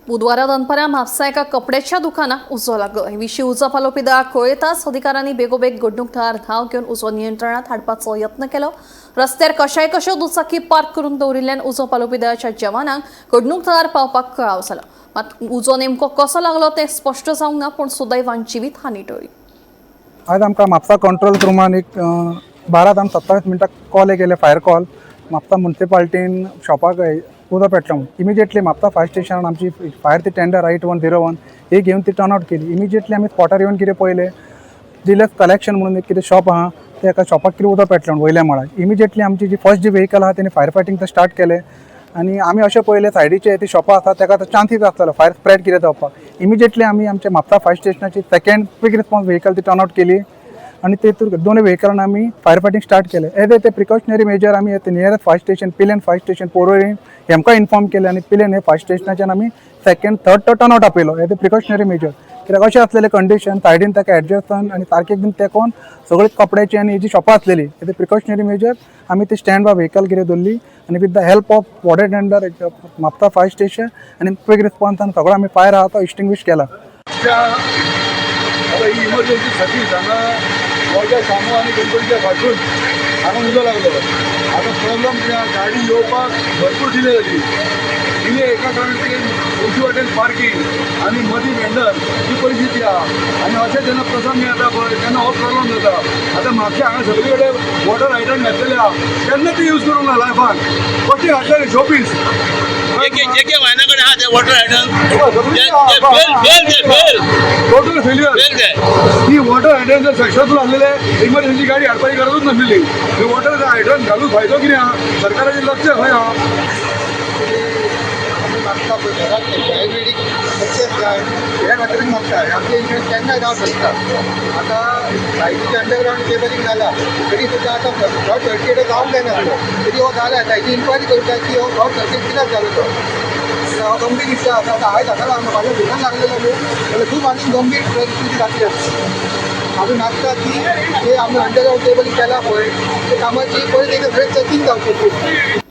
बुधवारा दनपारां म्हापसा एका कपड्याच्या दुकानाक उजो लागलो. हे विशीं उजो पालोवपी दळाक कळयताच अधिकाऱ्यांनी बेगोबेग घडणूक थळार धांव घेवन उजो नियंत्रणात हाडपाचो यत्न केलो. रस्त्यार कशाय कश्यो दुचाकी पार्क करून दवरिल्ल्यान उजो पालोवपी दळाच्या जवानांक घडणूक थळार पावपाक कळाव जालो. मात उजो नेमको कसो लागलो तें स्पश्ट जावंक ना, पूण सुदैवान जिवीत हानी टळ्ळी. आज आमकां म्हापसा कंट्रोल रुमान एक 12 जावन 27 मिनटां कॉल केले, फायर कॉल, म्हापसा मुन्सिपाल्टीन शॉपाक उजो पेटलो म्हणून. इमिजिएटली म्हापसा फायर स्टेशनान आमची फायर ती टेंडर 8101 ही घेवन ती टर्न आवट केली. इमिजिएटली आमी स्पॉटार येवन कितें पळयलें, डिलक्स कलेक्शन म्हणून एक कितें शॉप आहा, ते एका शॉपाक कितें उजो पेटलो म्हणून वयल्या मळार. इमिजिएटली आमची जी फर्स्ट जी व्हेकल आहा, तेणी फायर फायटींग स्टार्ट केलें आनी आमी अशें पळयलें, सायडीचे ती शॉपां आसा, ताका आतां चान्सीस आसतलो फायर स्प्रेड कितें जावपाक. इमिजिएटली आमी आमच्या म्हापसा फायर स्टेशनाची सेकंड क्विक रिस्पॉन्स व्हेकल ती टर्न आवट केली आनी तेतूर दोनूय व्हेकलान आमी फायर फायटींग स्टार्ट केलें. एज ए ते प्रिकॉशनरी मेजर आमी nearest fire station Pilerne, fire station Porvorim हेमकां इन्फॉर्म केलें आनी पिलेन हे फायर स्टेशनाच्यान आमी सेकंड, थर्ड तो टर्न आवट आपयलो एज ए प्रिकॉशनरी मेजर, कित्याक अशें आसलेलें कंडिशन सायडीन ताका एडजस्टन आनी सारकें एकदम तेकोन सगळी कपड्याची आनी हेजी शॉपां आसलेली. एज ए प्रिकॉशनरी मेजर आमी ती स्टँड बाय व्हेकल कितें दवरली आनी with the help of water tender, Mapusa fire station आनी क्विक रिस्पॉन्सान सगळो आमी फायर आहा तो एक्सटिंग्विश केला. आता ही इमर्जन्सी साठी हांगा गोंयच्या शामू आनी गणपतीच्या फाटून हांगा उजो लागलो. आतां प्रॉब्लम कितें, गाडी येवपाक भरपूर डिले जाली. डिले एका कारण की उजवी वाटेन पार्किंग आनी मदीं वेंडर ही परिस्थिती आहा आनी अशें जेन्ना प्रसंग येता पळय, तेन्ना हो प्रॉब्लम जाता. आतां म्हापशा हांगा सगळे कडेन वॉटर हायड्रंट घातलेले आहा, केन्ना ते यूज करूंक ना लायफान, कशें घातलेले शोपीस. जे जे वायना कडेन आहा ते वॉटर हायड्रंट फेल, फेल ते फेल. Total failure. फेल ते. ही वॉटर हायड्रंट जर सक्सेसफूल आसलेले, इमर्जन्सी गाडी हाडपाची गरजूच नासलेली. ही वॉटर हायड्रंट घालून फायदो कितें आहा? सरकाराचें लक्ष खंय आहा? आमी मागता पळय, घरात आयुर्वेदीक सक्सेस जाय ह्या खातीरूच मागता. आमचें इन्शुरन्स केन्नाय जावंक शकता. आतां लायटीचें अंडरग्रावंड केबलिंग जाला तरी सुद्दां आतां शॉर्ट सर्कीट जावंक जायनासलो, तरी हो जाला. ताची इन्क्वायरी करता की हो शॉर्ट सर्कीट कित्याक जालो तो. हो गंभीर विशय आसा. आतां आयज हाका लागून फाल्यां भितर लागलेलो न्हू जाल्यार खूब आनी गंभीर परिस्थिती जातली आसा. आमी मागता की ते आमी अंडरग्रावंड केबलिंग केला पळय, ते कामाची परत एकदा सगळें चॅकिंग जावचें.